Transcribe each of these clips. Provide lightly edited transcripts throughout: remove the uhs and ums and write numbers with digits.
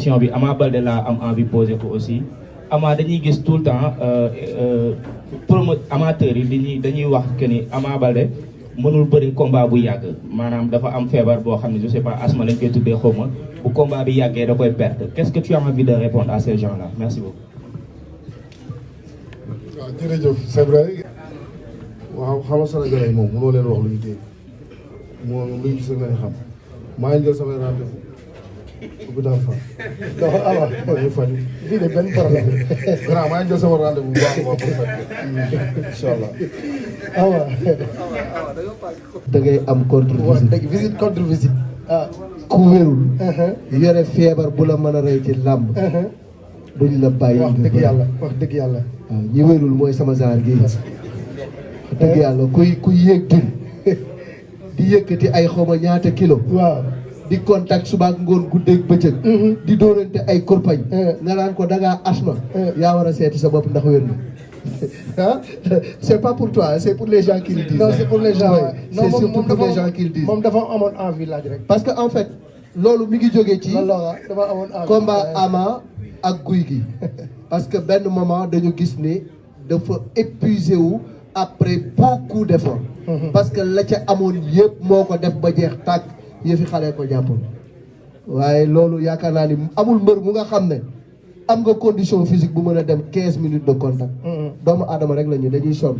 question bi Ama Baldé laa am envie poser ko aussi Ama dañuy gis tout le temps amateurs yi dañuy wax que ni Ama Baldé mënul bëri combat bu yàgg maanaam dafa am feebar boo xam ne je sais pas asthme lañ koy tuddee xaw ma bu combat bi yàggee da koy perdre qu'est-ce que tu as envie de répondre à ces gens-là merci beaucoup. waaw jërëjëf c'est vrai waaw xam nga Sénégalais moom mënoo leen wax lu ñu dégg moom lu ñu gis rek lañ xam maa ngi jël samay rendez-vous hôpital Fann dafa ala dañuy faju fii de benn problème grand maa ngi jël sama rendez-vous bu baax a baax pour faj incha allah awa da ngay am contre visite visite contre visite ah ku wérul yore feebar bu la mën a rey ci làmb duñ la bàyyi wax dëgg yàlla wax dëgg yàlla waaw ñi wérul mooy sama genre gi wax dëgg yàlla kuy yéeg dul di yëkkati ay xawma ñaata kilo waaw di contact suba ak ngoon guddeeg bëccëg di dóorante ay kurpañ nga naan ko dangaa asma yaa war a seeti sa bopp ndax wér na ah c'est pas pour toi c'est pour les gens qui le disent. non c'est pour les gens c'est surtout pour les gens qui le disent. moom dafa amoon envie laaj rek. parce que en fait loolu mi ngi jógee ci. dafa amoon envie combat Ama ak Gouye Gui parce que benn moment dañu gis ni dafa épuisé wu après beaucoup d'efforts. parce que la ca amoon yëpp moo ko def ba jeex tàkk yëfi xale ko jàppoon. waaye loolu yaakaar naa ni amul mbër mu nga xam ne. am nga condition physique bu mën a dem 15 minutes de contact. doomu aadama rek la ñu dañuy sonn.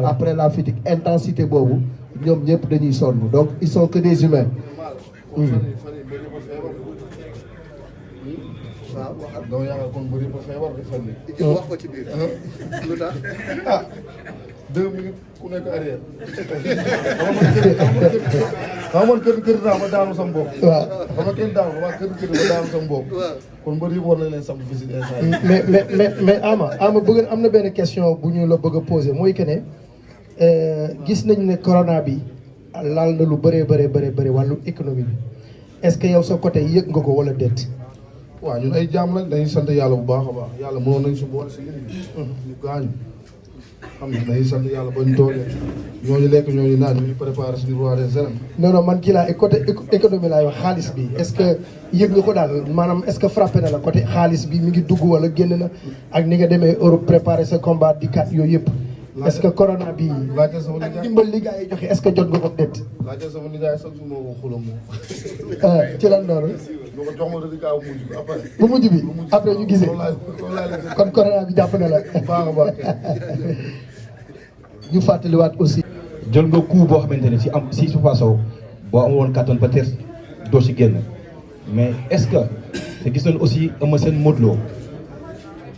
après la fatigue intensité boobu ñoom ñëpp dañuy sonn donc ils sont que des humains. waaw donc yaakaar kon bëri ba feebar di fan yi. wax ko ci biir. lu tax ah 2 minutes ku nekk arrière. xam nga kër naa ma daanu sama bopp. waaw xam nga kenn daanu ma kër ma daanu sama bopp. kon mbër yi war nañ leen samp visite instant mais Ama bëgg am na benn question bu ñu la bëgg a poser mooy que ne gis nañ ne corona bi laal na lu bëree bëri wàllu économie bi est-ce que yow sa côté yëg nga ko wala déet. waaw ñun ay jaam lañ dañuy sant yàlla bu baax a baax yàlla mënoon nañ si boole si lim bi ñu gaañu xam nga dañuy sant yàlla ba ñu toogee ñooñu lekk ñooñu naan ñu préparé suñu roi des arènes. non man kii laa côté économie laay wax xaalis bi est-ce que yëg nga ko daal maanaam est-ce que frappé na la côté xaalis bi mi ngi dugg wala génn na ak ni nga demee Europe préparé sa combat di kat yooyu yëpp. est-ce que corona bi laajte sama ak dimbal li gars yi joxe est-ce que jot nga ko déet. laajte sama nijaay chaque jour moo ko xuloo moom. ci lan noonu. boo ko jox ma reliquat bu mujj bi après. bu mujj bi après ñu gisee. kon corona bi jàpp na la. baax a baax. ñu fàttaliwaat aussi. jël nga coup boo xamante ne si Papa Sow boo amul woon kattan peut-être doo si génn mais est-ce que te gis nañu aussi Eumeu Sène Modou Lô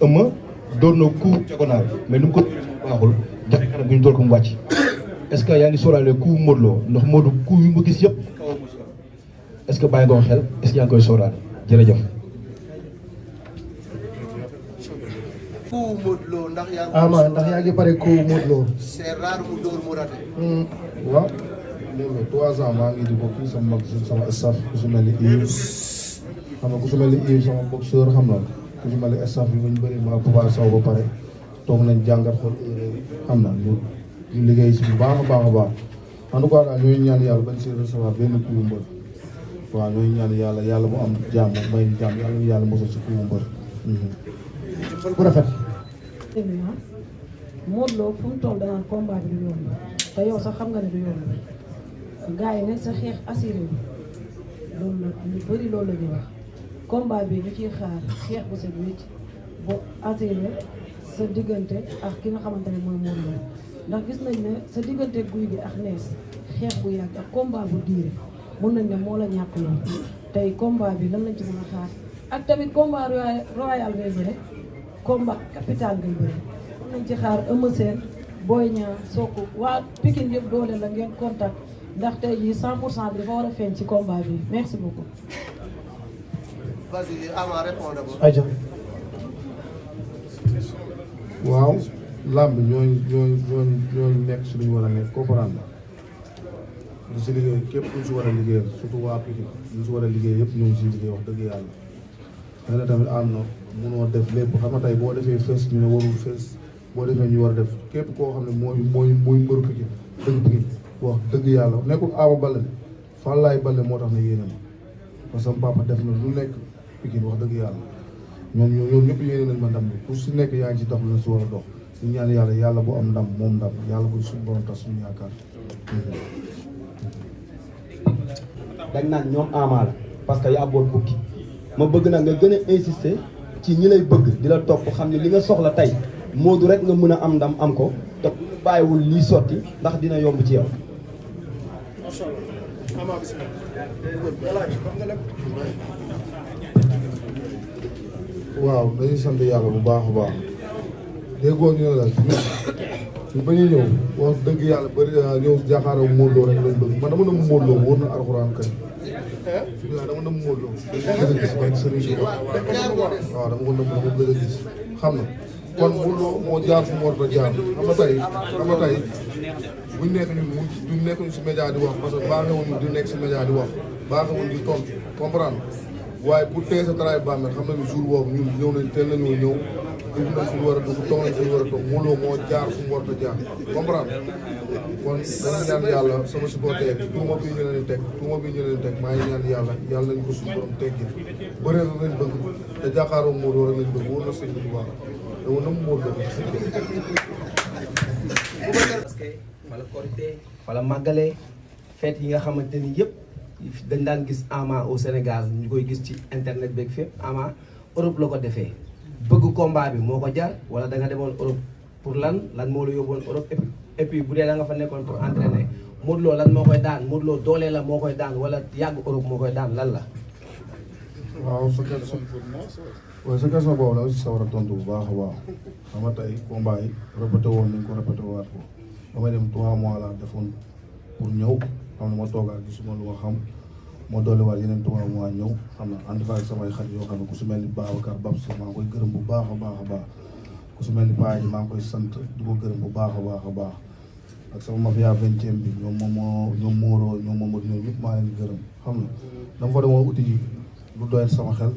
Eumeu door na coup diagonal mais nu mu ko baaxul jafe kanam bi ñu door ko mu wàcc est-ce que yaa ngi sóoraale coup Modou Lô ndax Modou coup yu mu gis yëpp est-ce que bàyyi nga ko xel est-ce que yaa ngi koy sóoraale jërëjëf. coup Modou Lô ndax yaa ngi. Ama ndax yaa ngi pare coup Modou Lô. c'est rare mu dóor mu raté. waaw léegi 3 ans maa ngi di ko kii sama mag sama staff ku si mel ni Yves xam nga ku si mel ni Yves sama boxeur xam na ku si mel ni staff yi ñu bëri ma Papa Sow ba pare toog nañ jàngat xool erreur yi xam na ñu liggéey si bu baax a baax a baax en tout cas daal ñooy ñaan yàlla bañ si recevoir benn coup mbër waaw ñooy ñaan yàlla mu am jàmm may jàmm yàlla mosal si coup mbër. bu rafet. Modou Lô fu mu toll danaan combat bi du yomb te yow sax xam nga ne du yomb gars yi nag sa xeex assuré bi loolu la ñu bëri loolu la ñuy wax combat bi ñu ciy xaar xeex bu set wécc bu assuré sa diggante ak ki nga xamante ne mooy Modou Lô ndax gis nañ ne sa diggante Gouye Gui ak Nees xeex bu yàgg ak combat bu diire mën nañ ne moo la ñàkk yoon tey combat bi lan lañ ci mën a xaar ak tamit combat royal ngay bëre combat capital ngay bëre mën nañ ci xaar Eumeu Sène Boy Niang Sokh waa Pikine yëpp doole la ngeen contact ndax tey jii 100% bi dafa war a feeñ ci combat bi merci beaucoup. Vas-y Ama répondre d'abord. ayca. waaw làmb ñooñu nekk si lu ñu war a nekk comprendre nga si liggéey képp ñu si war a liggéeyal surtout waa Pikine ñu si war a liggéey yëpp ñu ngi siy liggéey wax dëgg yàlla xëy na tamit am na mënoo def lépp xam nga tey boo defee fees ñu ne warul fees boo defee ñu war a def képp koo xam ne mooy mbëru Pikine dëgg Pikine wax dëgg yàlla nekkul Ama Baldé Fallaye Baldé moo tax ne yéene ma parce que sama papa def na lu nekk Pikine wax dëgg yàlla ñoom ñëpp yéene nañ ma ndam bi pour si nekk yaa ngi ci dox lu si war a dox ñu ñaan yàlla bu am ndam moom ndam yàlla bu suñu borom tas suñu yaakaar. dañ naan ñoom Ama la parce que yaa boot bukki ma bëgg nag nga gën a insister ci ñi lay bëgg di la topp xam ne li nga soxla tey Modou rek nga mën a am ndam am ko te bàyyiwul lii sotti ndax dina yomb ci yow. waaw dañuy sant yàlla bu baax a baax déggoo ñu ne la ñu ba ñuy ñëw wax dëgg yàlla bëri ñëw jàkkaarloo Modou Lo rek lañ bëgg man dama dem Modou Lo wóor na alxuraan kay dama dem Modou Lo gën a gis man sëriñ bi waaw dama ko dama gën a gis xam na kon Modou Lo moo jaar fu mu war a jaar xam nga tey buñ nekk ñu nekk ñu si média di wax parce que baaxewuñu di nekk si média di wax baaxewuñu di tontu comprendre waaye pour tey sa travail bàmmeel xam nañu jour boobu ñun ñëw nañ teel nañoo ñëw dugg nañ fi ñu war a dugg toog nañ fi ñu war a toog Modou Lo moo jaar fu mu war a jaar comprendre kon dama ñaan yàlla sama supporter tuuma bi ñu leen teg maa ngi ñaan yàlla nañ ko suñu borom teggi bëree la lañ bëgg te jàkkaaroo Modou Lo rek lañ bëgg wóor na sëñ bi bu baax dama nam Modou Lo parce que wala Korité wala màggale fête yi nga xamante ni yëpp dañ daan gis Ama au Sénégal ñu koy gis ci internet beeg fépp Ama Europe la ko defee bëgg combat bi moo ko jar wala da nga demoon Europe pour lan moo la yóbboon Europe et puis bu dee da nga fa nekkoon pour entraîner Modou Lo lan moo koy daan Modou Lo doole la moo koy daan wala yàgg Europe moo koy daan lan la. waaw sa question boobu da nga si sawar a tontu bu baax a baax xam nga tey combat yi répété woon nañ ko répété waat ko damay dem 3 mois laa defoon pour ñëw xam ne ma toogaat gisuma lu ma xam moo dolliwaat yeneen 3 mois ñëw xam na ànd fa ak samay xarit yoo xam ne ku su mel ni Babacar Babs maa ngi koy gërëm bu baax a baax a baax ku su mel ni Paa yi maa ngi koy sant di ko gërëm bu baax a baax a baax ak sama mafia 20e bi ñoom Moro ñoom Mamadou ñoom ñëpp maa leen di gërëm xam na dama fa demoon uti ji lu doyal sama xel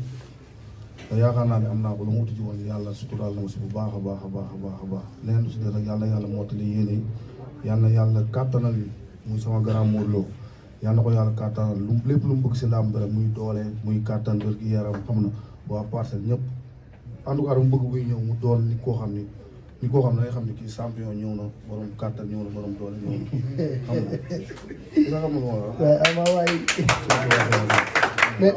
te yaakaar naa ne am naa ko lu mu uti ji woon yàlla suturaal na ma si bu baax a baax a baax a baax a baax leneen lu si des rek yàlla mottali yéene yàlla kàttanal yi muy sama grand Modou Lo yàlla na ko yàlla kàttanal lépp lu mu bëgg si làmb rek muy doole muy kàttan wér gi yaram xam na waa parcelle ñëpp en tout cas dama bëgg buy ñëw mu doon nit koo xam ne da ngay xam ne kii champion ñëw na borom kàttan ñëw na borom doole ñëw na xam nga mais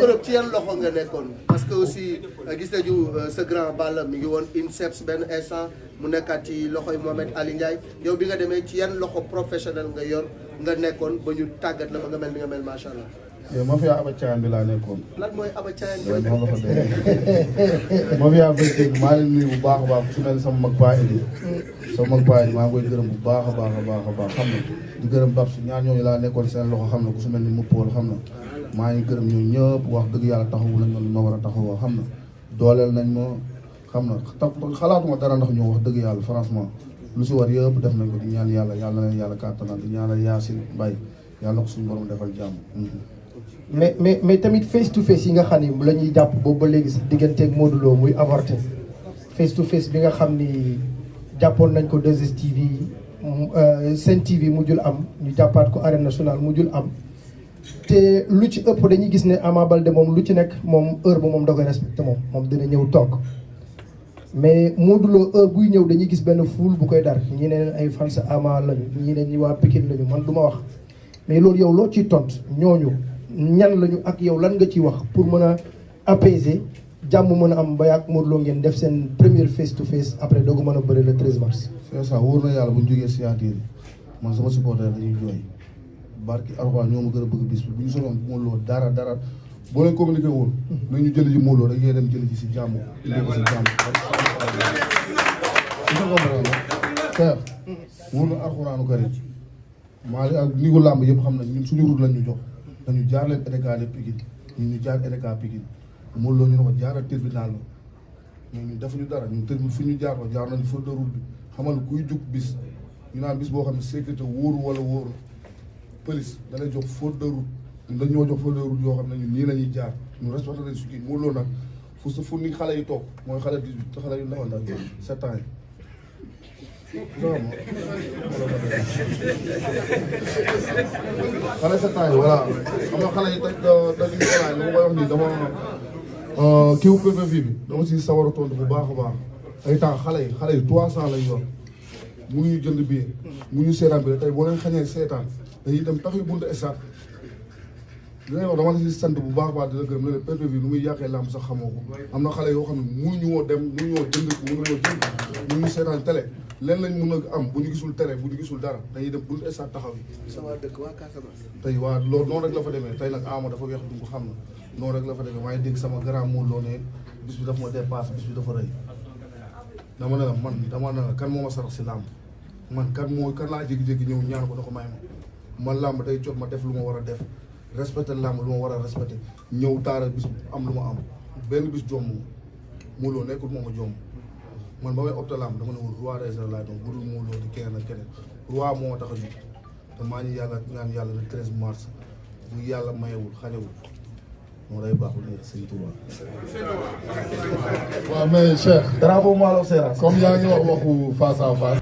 Europe ci yan loxo nga nekkoon parce que aussi gis nañu sa grand Balla mi ngi woon INSEPS benn instant mu nekkaat ci loxoy Mohamed Ali Ndiaye yow bi nga demee ci yan loxo professionnel nga nekkoon ba ñu tàggat la ba nga mel ni nga mel macha allah. yow mafia Aba Thiam bi laa nekkoon. lan mooy Aba Thiam bi. waaw moo nga fa dee. mafia béykat maa ngi nuyu bu baax a baax su mel sama mag Paa Idi. sama mag Paa Idi maa ngi koy gërëm bu baax a baax a baax a baax xam na di gërëm Babs ñaar ñooñu laa nekkoon seen loxo xam na ku su mel ni Muppool xam na. maa ngi gërëm ñoom ñëpp wax dëgg yàlla taxawu nañ ma li ma war a taxawoo xam na dooleel nañ ma xam na xalaatuma dara ndax ñoo wax dëgg yàlla franchement lu si war yëpp def nañ ko di ñaan yàlla na leen yàlla kàttanal di ñaanal Yacine Mbaye yàlla na ko suñu borom defal jàmm. mais tamit face to face yi nga xam ni la ñuy jàpp boobu ba léegi sax digganteeg Modou Lo muy avorté face to face bi nga xam ni jàppoon nañ ko 2STV Sen TV mujjul am ñu jàppaat ko Arène Nationale mujjul am. te lu ci ëpp dañuy gis ne Ama Baldé moom lu ci nekk moom heure ba moom da koy respecté moom dina ñëw toog mais Modou Lo heure buy ñëw dañuy gis benn foule bu koy dar ñi ne ay fans Ama lañu ñi ne ñi waa Pikine lañu man du ma wax mais loolu yow loo ciy tont ñooñu ñan lañu ak yow lan nga ciy wax pour mën a apaiser jàmm mën a am ba yàgg Modou Lo ngeen def seen première face to face après doogu mën a bëri le 13 mars. c'est ça wóor na yàlla bu ñu jógee signature man sama supporter dañuy jooy. barki Alxuraan ñoo ma gën a bëgg bis bi bu ñu soxla Modou Lo dara boo leen communiqué woon nañu jëli ji Modou Lo dañuy dem jëli ji si jàmm indi ko si jàmm Cheikh wóor na Alxuraanu karim maa li ak niveau làmb yëpp xam nañ ñun suñu route lañ ñu jox dañu jaar leen EDK de Pikine ñu jaar EDK Pikine Modou Lo ñu ne ko jaaral tribunal la mais ñu defuñu dara ñun tribunal fi ñu jaar ko jaar nañu feu de route bi xamal ne kuy jug bis ñu naan bis boo xam ne sécurité wóoru wala wóoru police da lay jox faute de route ñun dañ ñoo jox faute de route yoo xam ne ñun nii la ñuy jaar ñu respecté nañ su kii Modou Lo nag fu ni xale yi toog mooy xale 18 te xale yu ndaw ndaw 7 ans xale 7 ans yi voilà xam nga xale yi dañuy xoolaay lu ma koy wax nii dama kii wu PPV bi dama si sawar a tontu bu baax a baax ay temps xale yi 300 lañ yor mënuñu jënd billet mënuñu seetaan bi tey boo leen xañee seetaan dañuy dem tax yu buntu stade li ngay wax dama la si sant bu baax a baax di la gërëm ne leen PPV nu muy yàqee làmb sax xamoo ko am na xale yoo xam ne mënuñu woo dem mënuñoo jënd mënuñu seetaan télé leen lañ mën a am bu ñu gisul télé bu ñu gisul dara dañuy dem buntu stade taxaw yi. sama dëkk waa Casamance. tey waa loolu noonu rek la fa demee tey nag Ama dafa weex du ko xam na noonu rek la fa demee waaye dégg sama grand mot loo ne bis bi dafa ma dépassé bis bi dafa rëy dama ne la dama ne la kan moo ma sarax si làmb man kan laa jékki-jékki ñëw ñaan ko da ko may ma man làmb day jot ma def lu ma war a def respecté làmb lu ma war a respecté ñëw taara bis am lu ma am benn bis jomm moo loo nekkul moo ma jomm man ba may opté làmb dama ne woon roi des arènes laay doon bu dul moo loo di keneen ak keneen roi moo ma tax a jóg te maa ngi yàlla ñaan yàlla le 13 mars bu yàlla mayewul xañewul moo day baaxul nekk sëñ Touba. waaw mais Cheikh drapeau Malo Seras comme yaa ngi wax waxu face à face